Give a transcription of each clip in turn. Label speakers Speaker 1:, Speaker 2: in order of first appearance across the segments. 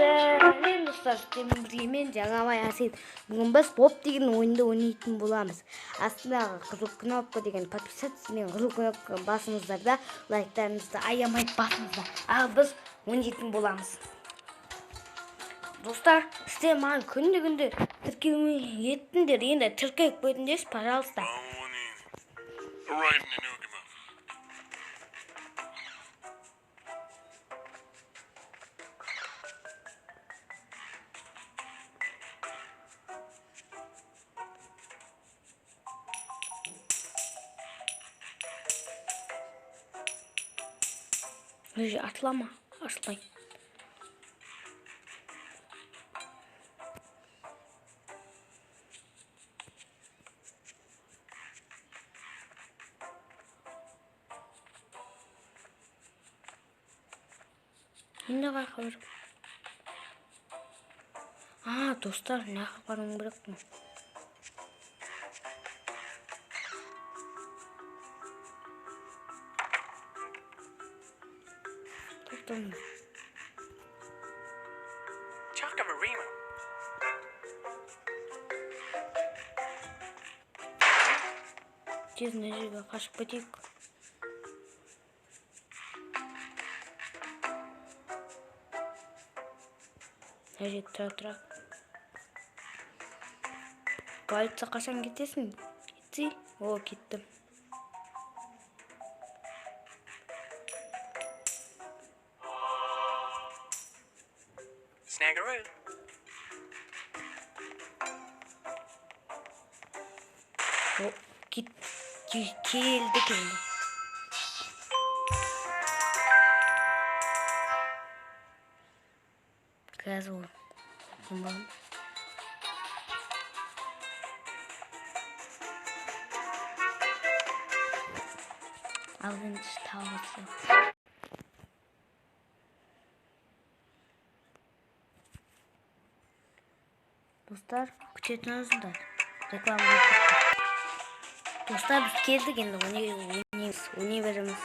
Speaker 1: Сәлем достар, сіздермен бірге мен Жаңабай Әсет. Бүгін біз Поп деген ойынды ойнайтын боламыз. Астындағы қызыл кнопка деген подписаться мен қызыл кнопка басыңыздар да, лайктарыңызды аямай басыңыздар. Ал біз ойнайтын боламыз. Достар, сіздер маған күнде-күнде тіркелмей еттіңдер, енді тіркеліп кетіңдерші, пожалуйста. Ашыла ма? Ашылмай. Енді қайқа барып? А, достар, мына жаққа баруым керек қой. Тоқтаңдар. Тез мына жерге қашып кетейік. Мына жерде тұра тұра. Полиция қашан кетесің? Кетсей? О, кеттім.
Speaker 2: Snaggeroo.
Speaker 1: О, келді, келді. Қазір ол. Ал енді тағы. Достар, күтетін өзіңдер. Реклама өтті. Достар, біз келдік енді ойнаймыз, ойнай береміз.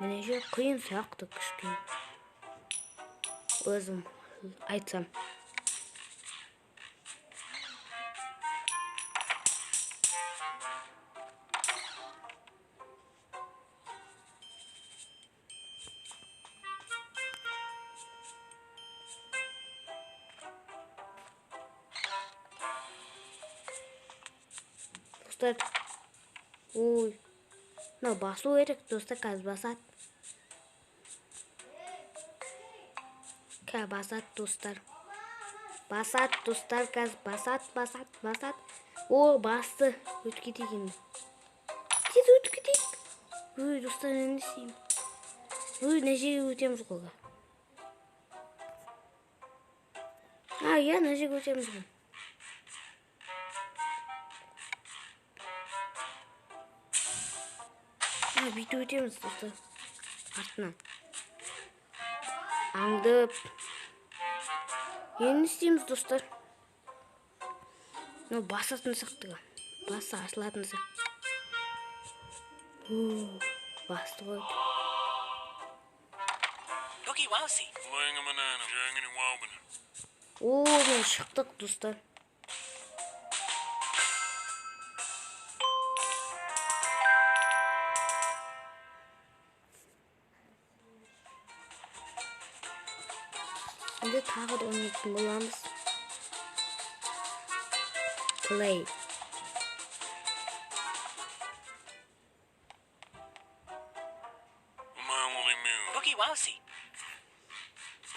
Speaker 1: Міне жер қиын сияқты кішкене. Өзім айтсам. Достар, ой, мынау басу керек, достар, қазір басады. Қазір басады, достар. Басады, достар, қазір басады, басады, басады. О, басты. Өтіп кетейік енді. Тез өтіп кетейік. Ой, достар, не істеймін? Ой, мына жерге өтеміз ғой. А, иә, мына жерге өтеміз ғой. Бүйтіп өтеміз, достар. Артынан. Аңдып. Енді не істейміз, достар? Мынау басатын сияқты. Басы ашылатын сияқты. Басты ғой. О, мен шықтық, достар. Енді тағы да ойнайтын боламыз. Play.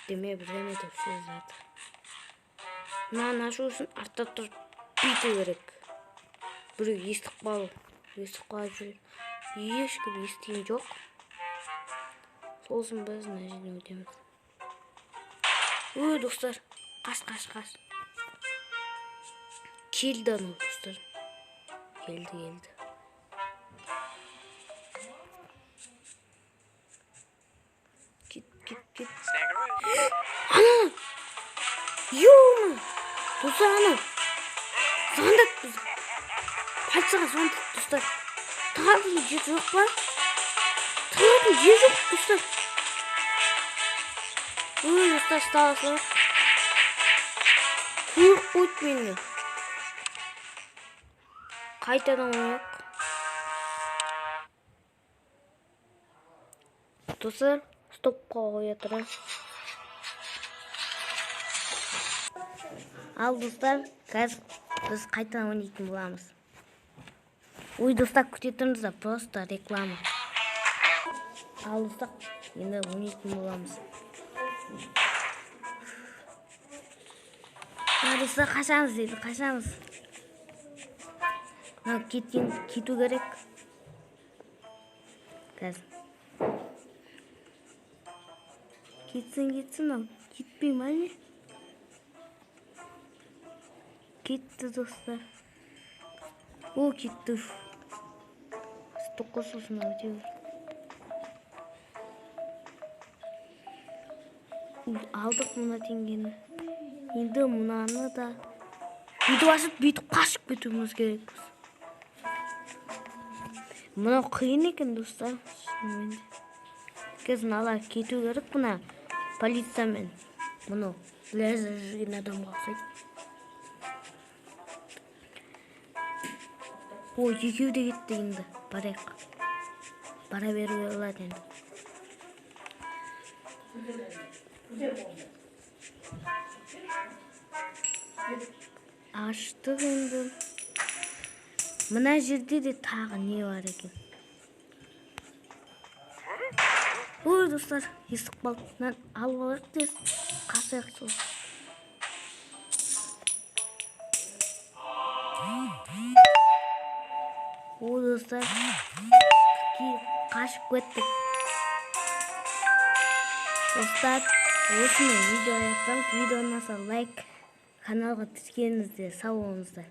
Speaker 1: Деме бірдеме деп сөз жатыр. Мынаны ашу үшін артта тұрып бүйту керек. Біреу естіп қалу. Естіп қалып жүр. Ешкім естіген жоқ. Сосын біз мына жерден өтеміз. Ой, достар, қаш, қаш, қаш. Келді анау, достар. Келді, келді. Кет, кет, кет. Ана! Ё-ма! Достар, ана! Звондады бізге. Полицияға звондадық, достар. Тығатын жер жоқ па? Тығатын жер жоқ, достар. Ой, достар, ұсталасың. Көріп қойды мені. Қайтадан ойнайық. Достар, стопқа қоя тұрайын. Ал, достар, қазір біз қайтадан ойнайтын боламыз. Ой, достар, күте тұрыңыздар, просто реклама. Ал, достар, енді ойнайтын боламыз. Ал, достар, қашамыз дейді, қашамыз. Мынау кеткен, кету керек. Қазір. Кетсін, кетсін, ал. Кетпей ма не? Кетті, достар. О, кетті. Стоп қосылсын өте. Алдық мына теңгені. Енді мынаны да бүйтіп ашып, бүйтіп қашып кетуіміз керекпіз. Мынау қиын екен, достар. Шынымен де. Қазір мыналар кету керек мына полициямен. Мынау ләзір жүрген адамға ұқсайды. Ой, екеуі де кетті енді. Барайық. Бара беруге болады енді. Аштық енді. Мына жерде де тағы не бар екен? Ой, достар, есік қалды. Мынаны алып алайық тез. Қашайық сол. Ой, достар, қашып кеттік. Достар, осымен видео аяқталды. Видео ұнаса лайк, каналға тіркеліңіздер. Сау болыңыздар.